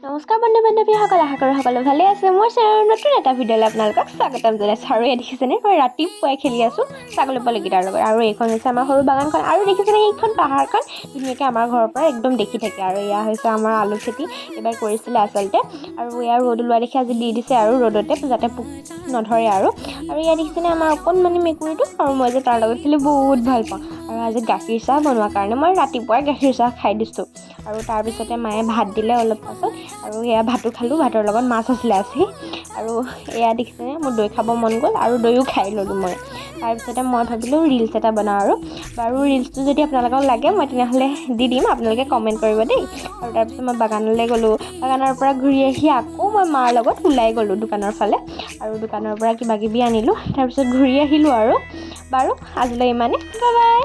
নমস্কাৰ বন্ধু বান্ধৱীসকল, আশা কৰোঁ সকলো ভালে আছে। মোৰ চেনেলৰ নতুন এটা ভিডিঅ'লৈ আপোনালোকক স্বাগতম জনাইছোঁ। আৰু এয়া দেখিছেনে, মই ৰাতিপুৱাই খেলি আছোঁ ছাগলী পোৱালিকেইটাৰ লগত। আৰু এইখন হৈছে আমাৰ সৰু বাগানখন। আৰু দেখিছেনে, সেইখন পাহাৰখন ধুনীয়াকৈ আমাৰ ঘৰৰ পৰা একদম দেখি থাকে। আৰু এয়া হৈছে আমাৰ আলু খেতি, এইবাৰ কৰিছিলে আচলতে। আৰু এয়া ৰ'দ ওলোৱা দেখি আজি দি দিছে আৰু ৰ'দতে, যাতে পোক নধৰে। আৰু আৰু এয়া দেখিছেনে, আমাৰ অকণমানি মেকুৰীটো। আৰু মই যে তাৰ লগত খেলি বহুত ভাল পাওঁ। আৰু আজি গাখীৰ চাহ বনোৱাৰ কাৰণে মই ৰাতিপুৱাই গাখীৰ চাহ খাই দিছোঁ। আৰু তাৰপিছতে মায়ে ভাত দিলে অলপ পাছত আৰু সেয়া ভাতো খালোঁ। ভাতৰ লগত মাছ আছিলে আজি। আৰু এয়া দেখিছেনে, মোৰ দৈ খাব মন গ'ল আৰু দৈও খাই ল'লোঁ মই। তাৰপিছতে মই ভাবিলোঁ ৰিলচ এটা বনাওঁ। আৰু বাৰু ৰিলচটো যদি আপোনালোকক লাগে, মই তেনেহ'লে দি দিম, আপোনালোকে কমেণ্ট কৰিব দেই। আৰু তাৰপিছত মই বাগানলৈ গ'লোঁ। বাগানৰ পৰা ঘূৰি আহি আকৌ মই মাৰ লগত ওলাই গ'লোঁ দোকানৰ ফালে আৰু দোকানৰ পৰা কিবা কিবি আনিলোঁ। তাৰপিছত ঘূৰি আহিলোঁ। আৰু বাৰু আজিলৈ ইমানে, বাই বাই।